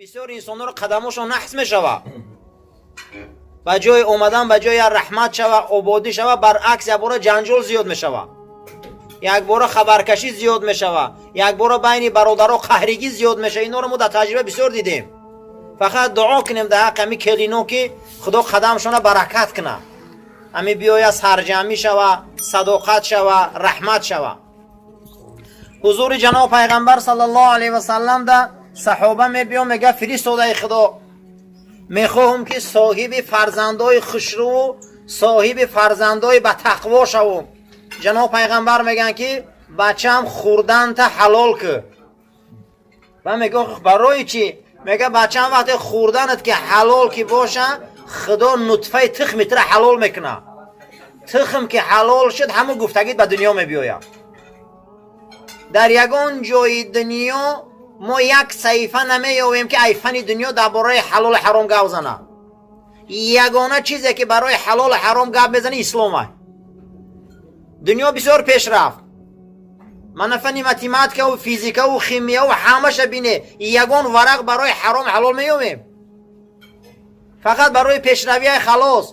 Бисёр инсонҳоро қадамошон наҳс мешавад. Ба ҷои омадан, ба ҷои раҳмат шава, ободӣ шава, баръакс, якбора ҷанҷол зиёд мешава, якбора хабаркашӣ зиёд мешава, якбора байни бародаро қаҳригӣ зиёд мешава. Инҳоро мо дар таҷриба бисёр дидем. Фақат дуо кунем дар ҳаққи ҳами келино, ки Худо қадамшона баракат кунад, ҳами биёя, сарҷамӣ шава, садоқат шава, раҳмат шава. Ҳузури ҷаноб пайғамбар саллаллоҳу алайҳи васаллам да саҳоба мебиё, мега: «Фиристодаи Худо, мехоҳам, ки соҳиби фарзандои хушрӯву соҳиби фарзандои ба тақво шавум». Ҷаноб пайғамбар мегӯянд, ки бачаам, хӯрданта ҳалол кӣ. Ва мега: «Барои чӣ?» Мега: «Бачаам, вақте хӯрданат ки ҳалол ки боша, Худо нутфаи тухми тура ҳалол мекунад. Тухм ки ҳалол шуд, ҳамун гуфтагит ба дунё мебиёяд». Дар ягон ҷои дунё мо як саҳифа намеёбем, ки ай фани дунё дар бораи ҳалолу ҳаром гап зана. Ягона чизе, ки барои ҳалолу ҳаром гап мезана, ислом ай. Дунё бисёр пеш рафт. Мана, фани математикаву физикаву химияву ҳамаша бине, ягон варақ барои ҳаром ҳалол меёбем? Фақат барои пешравияи, халос.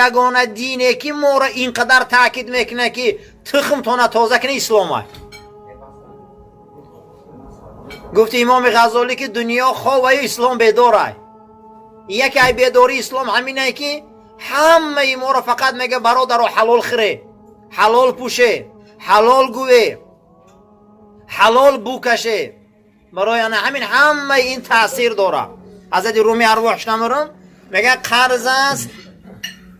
Ягона дине, ки моро ин қадар таъкид мекунад, ки тухмтона тоза кунӣ, ислом ай. Гуфти имоми Ғазолӣ, ки дунё хобаю ислом бедорай. Яке ай бедории ислом ҳаминае, ки ҳамаи моро фақат мега: «Бародаро, ҳалол хӯре, ҳалол пӯше, ҳалол гӯе, ҳалол букаше». Барои ана ҳамин ҳамаи ин таъсир дорад. Ҳазрати Румӣ, арвоҳш намурам, мега: «Қарз аст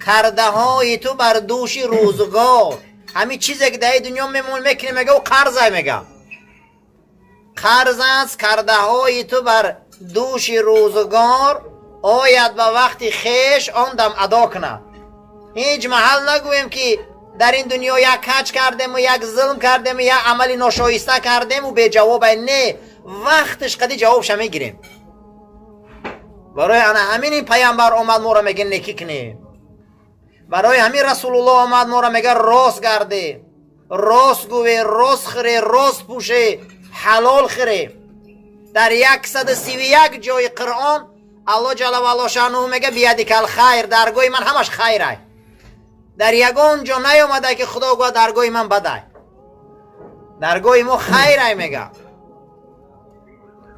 кардаҳои ту бар дӯши рӯзгор». Ҳамин чизе, ки дар дунё мемон мекунем, мега, ӯ қарзай. Мега: «Қарз аст кардаҳои ту бар дӯши рӯзгор, ояд ба вақти хеш, он дам адо кунад». Ҳеҷ маҳал нагӯем, ки дар ин дунё як каҷ кардему, як зулм кардему, як амали ношоиста кардему, беҷавобай. Не, вақташ қади ҷавобша мегирем. Барои ана ҳамин ин паямбар омад, моро мега: «Некӣ кунем». Барои ҳамин Расулуллоҳ омад, моро мега: «Рост гарде, рост гӯве, рост хӯре, рост пӯше, ҳалол хӯре». Дар 131 ҷои Қуръон Аллоҳ ҷалла ваало шаънуҳу мега: «بيدك الخير», даргоҳи ман ҳамаш хайрай. Дар ягон ҷо наёмада, ки Худо гӯяд: «Даргоҳи ман бадай». Даргоҳи мо хайрай, мега.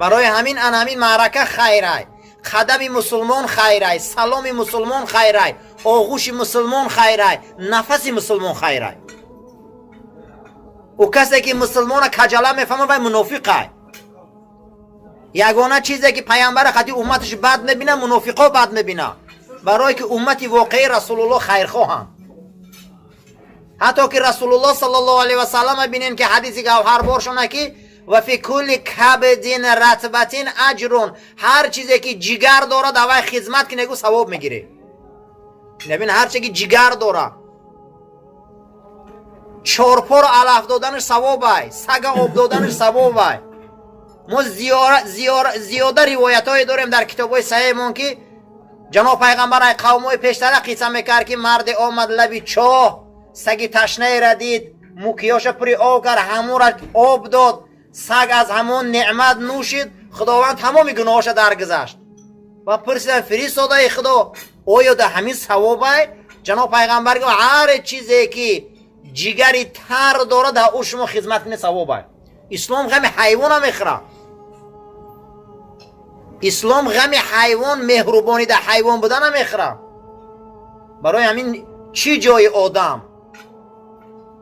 Барои ҳамин ана ҳамин маърака хайрай, қадами мусулмон хайрай, саломи мусулмон хайрай, оғӯши мусулмон хайрай, нафаси мусулмон хайрай. Ӯ касе, ки мусулмона каҷала мефаҳмад, вай мунофиқай. Ягона чизе, ки паямбара қати умматаш бад мебина, мунофиқо бад мебина, барое ки уммати воқеии Расулуллоҳ хайрхоҳанд. Ҳатто ки Расулуллоҳ саллаллоҳу алайҳи васаллама бинем, ки ҳадиси гавҳарборшона, ки وفي كل كبد رطبة أجر. Ҳар чизе, ки ҷигар дорад, аввай хизмат ки негу, савоб мегирӣ. Набин, ҳар чизе, ки ҷигар дорад, чорпоро алаф доданаш савобай, сага об доданаш савобай. Мо зиёда ривоятҳое дорем дар китобҳои саҳеҳмон, ки ҷаноб пайғамбар ай қавмҳои пештара қисса мекард, ки марде омад лаби чоҳ, саги ташнаера дид, мукиёша пури об кард, ҳамонра об дод. Саг аз ҳамон неъмат нӯшид, Худованд тамоми гуноҳоша даргузашт. Ва пурсиданд: «Фиристодаи Худо, оё дар ҳамин савобай?» Ҷаноб пайғамбар гуфт: «Ҳар чизе, ки ҷигари тар дорад, дар ӯ шумо хизмат кунед, савобай». Ислом ғами ҳайвона мехӯрад. Ислом ғами ҳайвон, меҳрубонӣ дар ҳайвон буда намехӯрад. Барои ҳамин чӣ ҷои одам?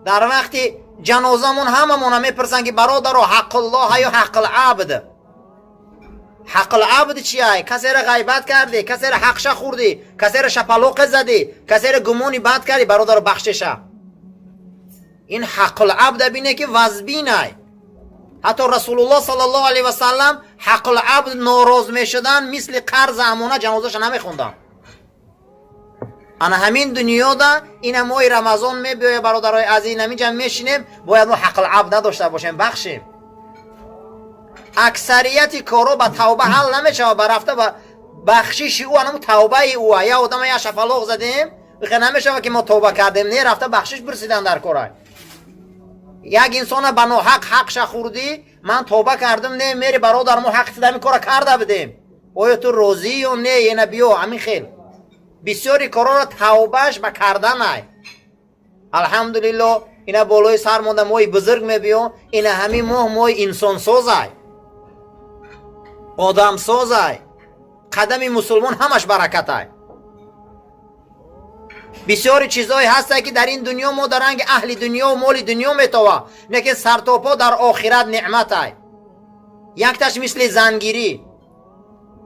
Дар вақти ҷанозамон ҳамамона мепурсанд, ки бародаро, ҳаққуллоҳ ё ҳаққулабд? Ҳаққулабд чиай? Касеро ғайбат кардӣ, касеро ҳақша хӯрдӣ, касеро шапалоқе задӣ, касеро гумони бад кардӣ, бародаро, бахшиша. Ин ҳаққулабда бине, ки вазбинай. Ҳатто Расулуллоҳ саллаллоҳу алайҳи васаллам ҳаққулабд нороз мешуданд, мисли қарза амона ҷанозаша намехонданд. Ана ҳамин дунёда ина моҳи Рамазон мебиёя, бародарои азиз, ҳаминҷа мешинем, бояд мо ҳаққулабд надошта бошем, бахшем. Аксарияти корҳо ба тавба ҳал намешавад, ба рафта ба бахшиши ӯ, анаму тавбаи ӯ. Я одама я шапалоқ задем, ихе намешавад, ки мо тавба кардем. Не, рафта бахшиш пурсидан дар корай. Як инсона ба ноҳақ ҳақша хӯрдӣ, ман тавба кардам, не, мери: «Бародар, мо ҳаққи ҳамин кора карда будем». Оё ту розӣ ё не? Ена биё, ҳамин хел бисёри корҳоро тавбааш ба карданай. Алҳамдулилло, ина болои сар монда моҳи бузург мебиё. Ина ҳамин моҳ моҳи инсонсозай, одамсозай. Қадами мусулмон ҳамаш баракатай. Бисёри чизҳое ҳастае, ки дар ин дунё мо дар ранги аҳли дунё, моли дунё метова, лекин сартопо дар охират неъматай. Якташ мисли зангирӣ.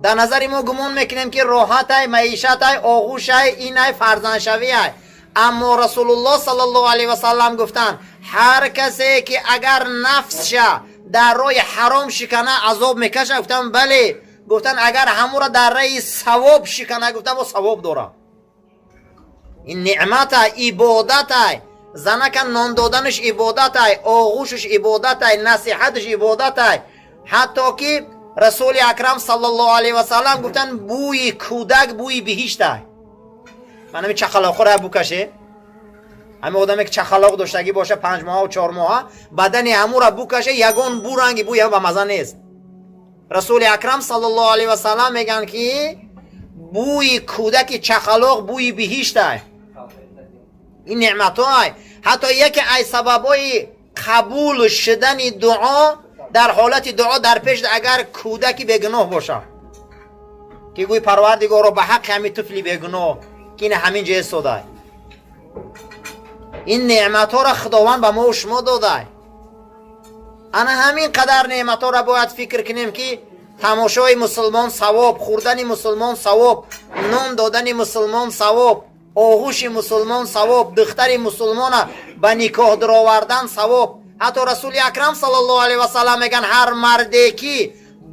Дар назари мо гумон мекунем, ки роҳатай, маишатай, оғӯшай, инай, фарзандшавиай. Аммо Расулуллоҳ саллаллоҳу алайҳи васаллам гуфтанд: ҳар касе ки агар нафсша дар роҳи ҳаром шикана, азоб мекаша. Гуфтам: бале. Гуфтанд: агар ҳамура дар раҳи савоб шикана, гуфтам, о савоб дора. Ин неъматай, ибодатай. Занака нон доданаш ибодатай, оғӯшаш ибодатай, насиҳаташ ибодатай. Ҳатто ки Расули Акрам саллаллоҳу алайҳи васаллам гуфтанд: бӯи кӯдак бӯи биҳиштай. Ман ҳами чақалоқро букаше, ҳами одаме ки чақалоқ доштагӣ боша, 5 моҳа, 4 моҳа, бадани ҳамура букаше, ягон бу, ранги бӯи ба маза нест. Расули Акрам саллаллоҳу алайҳи васаллам мегӯянд, ки бӯи кӯдаки чақалоқ бӯи биҳиштай. Ин неъматҳоай. Ҳатто яке аз сабабҳои қабул шудани дуо, дар ҳолати дуо дар пеш агар кӯдаки бегуноҳ бошад, ки гӯй: Парвардигоро, ба ҳаққи ҳамин тифли бегуноҳ, ки ина ҳамин ҷо истодай. Ин неъматҳоро Худованд ба мо шумо додай. Ана ҳамин қадар неъматҳоро бояд фикр кунем, ки тамошои мусулмон савоб, хӯрдани мусулмон савоб, нон додани мусулмон савоб, оғӯши мусулмон савоб, духтари мусулмона ба никоҳ дуровардан савоб. Ҳатто Расули Акрам саллаллоҳу алайҳи васаллам мегӯянд: ҳар марде ки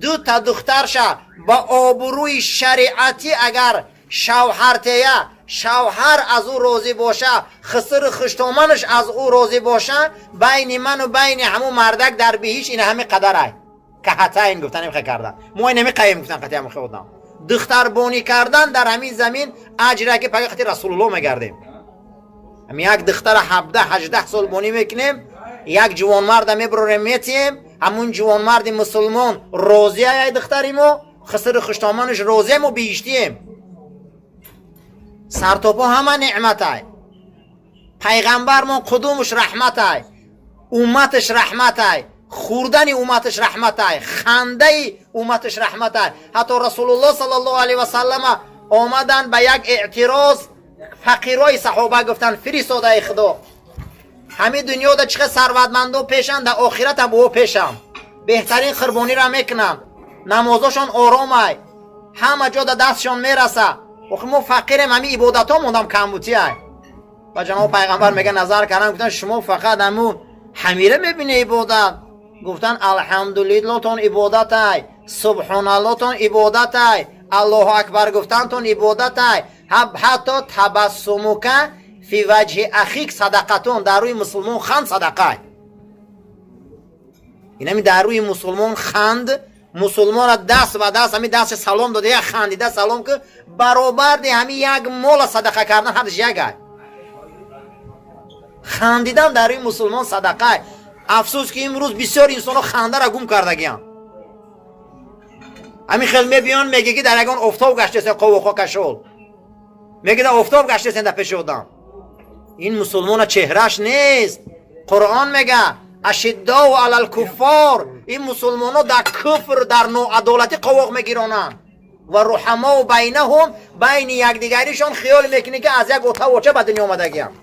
дута духтарша ба обрӯи шариатӣ агар шавҳартея, шавҳар аз ӯ розӣ боша, хисру хуштоманаш аз ӯ розӣ боша, байни ману байни ҳамун мардак дар биҳиш ина ҳами қадарай. كهاتين гуфтан, имхе кардан, мо инами қаем гуфтан, қати ҳамихе одам духтарбонӣ кардан дар ҳамин замин аҷре, ки пага қати Расулулло мегардем. Ҳами як духтара 17-18 сол бонӣ мекунем, як ҷувонмарда мебурорем, метиҳем. Ҳамун ҷувонмарди мусулмон розия ай духтари мо, хисру хуштоманаш розия, мо биҳиштием. Сартопо ҳама неъматай. Пайғамбармон қудумуш раҳматай, умматаш раҳматай, хӯрдани умматаш раҳматай, хандаи умматаш раҳматай. Ҳатто Расулуллоҳ саллаллоҳу алайҳи васаллама омаданд ба як эътироз фақирои саҳоба, гуфтанд: фиристодаи Худо, ҳамин дунёда чӣ хел сарватмандо пешанд, дар охиратам о пешам. Беҳтарин қурбониро мекунанд, намозошон оромай, ҳама ҷода дастшон мераса. Охи мо фақирем, ҳамин ибодатҳо мондам камбутиай. Ба ҷаноби пайғамбар мега назар кардан, гуфтан: шумо фақат ҳамун ҳамира мебине ибодат. Гуфтан: алҳамдулиллотон ибодатай, субҳоналлотон ибодатай, Аллоҳу акбар гуфтантон ибодатай, ҳатто تبسمك في وجه أخيك صدقة. Дар рӯи мусулмон ханд садақай. Инами дар рӯи мусулмон ханд, мусулмона даст ба даст, ҳами дасти салом дода, як хандида салом ки баробарди ҳами як мола садақа кардан, ҳардаш ягай. Хандидан дар рӯи мусулмон садақай. Афсӯс, ки имрӯз бисёр инсонҳо хандара гум кардагианд. Ҳамин хел мебиён, меге, ки дар ягон офтоб гаштесен, қовуқо кашол, меге, дар офтоб гаштесен дар пеши одам. Ин мусулмона чеҳраш нест. Қуръон мега: أشداء على الكفار. Ин мусулмоно дар куфр, дар ноадолатӣ қовоқ мегиронанд ва رحماء بينهم, байни якдигаришон хиёл мекунӣ, ки аз як отавоча ба дунё омадагиам.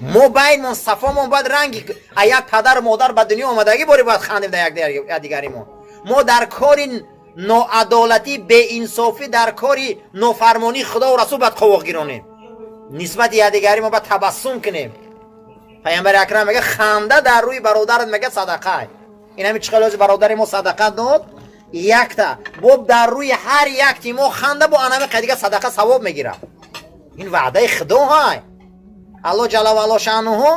Мо байнмон сафомон бояд ранги а як падару модар ба дунё омадагӣ бори бояд хандем дар якдигаримон. Мо дар кори ноадолатӣ, беинсофӣ, дар кори нофармонии Худову Расул бояд қовоқ гиронем. Нисбати якдигари мо бояд табассум кунем. Пайғамбари Акрам мега: ханда дар рӯи бародарат, мега, садақай. Ин ҳами чӣ бародари мо садақа дод якта боб, дар рӯи ҳар якти мо ханда бо анами қадига садақа савоб мегирад. Ин ваъдаи Худо ҳай. Алло ҷалла ваало шаънуҳу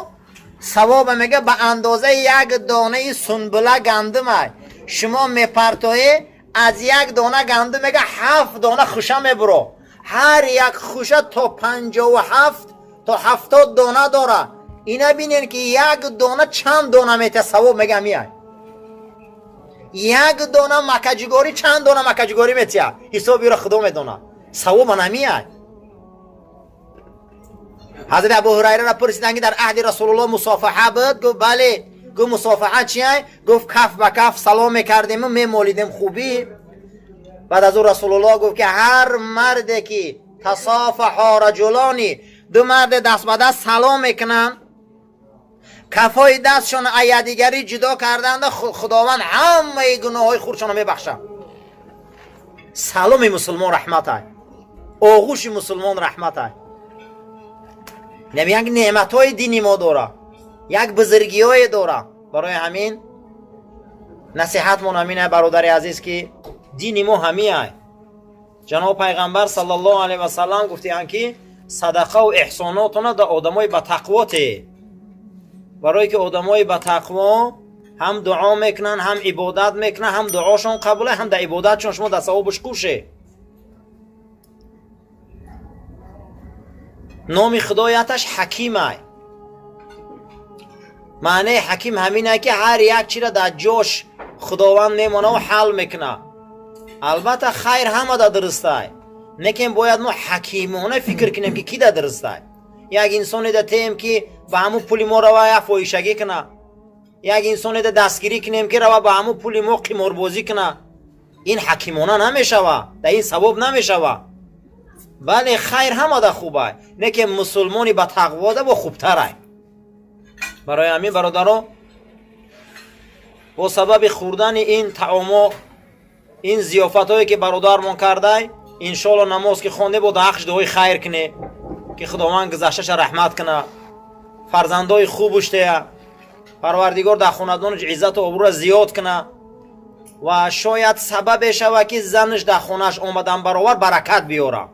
савоба мега ба андозаи як донаи сунбула гандумай. Шумо мепартоӣ, аз як дона гандум, мега, ҳафт дона хуша мебуро. Ҳар як хуша то 57 то 70 дона дора. Ина бинен, ки як дона чанд дона мета савоб, мега, миай. Як дона макаҷигорӣ чанд дона макаҷигорӣ метия, ҳисоби ӯро Худо медонад. Савоба намеяй. Ҳазрати Абу Ҳурайраро пурсиданд, ки дар аҳди Расулуллоҳ мусофаҳа буд? Гуфт: бале. Гуфт: мусофаҳа чия? Гуфт: каф ба каф салом мекардему мемолидем хубӣ. Баъд аз ӯ Расулуллоҳ гуфт, ки ҳар марде ки тасофаҳа раҷулони, ду марде даст ба даст салом мекунанд, кафҳои дастшон аз якдигарӣ ҷудо карданда, Худованд ҳамаи гуноҳҳои хурдшонро мебахшад. Саломи мусулмон раҳматай, оғӯши мусулмон раҳматай. Як неъматҳои дини мо дора, як бузургиҳое дора. Барои ҳамин насиҳатмон ҳамин, бародари азиз, ки дини мо ҳамиай. Ҷаноб Пайғамбар саллаллоҳу алайҳи васаллам гуфтианд, ки садақаву эҳсонотона да одамои ба тақво те, барое ки одамои ба тақво ҳам дуо мекунанд, ҳам ибодат мекунанд, ҳам дуошон қабула, ҳам дар ибодатшон шумо дар савобуш кӯше. Номи Худояташ Ҳакимай. Маънаи ҳаким ҳаминае, ки ҳар як чиро дар ҷош Худованд мемонаву ҳал мекунад. Албатта, хайр ҳама да дурустай, лекин бояд мо ҳакимона фикр кунем, ки ки да дурустай. Як инсоне да теем, ки ба ҳамун пули мо рава як фоҳишагӣ куна, як инсоне да дастгирӣ кунем, ки рава ба ҳамун пули мо қиморбозӣ куна, ин ҳакимона намешава, дар ин савоб намешава. Бале, хайр ҳама да хубай, лекин мусулмони ба тақво да бо хубтарай. Барои ҳамин, бародаро, бо сабаби хӯрдани ин таомо, ин зиёфатҳое, ки бародармон кардай, иншоалло, намоз ки хонде, бо даҳақш дуои хайр куне, ки Худованд гузашташа раҳмат куна, фарзандои хубуш тея, Парвардигор дар хонадонаш иззату обрӯра зиёд куна ва шояд сабабе шава, ки занаш дар хонааш омадан баровар баракат биёра.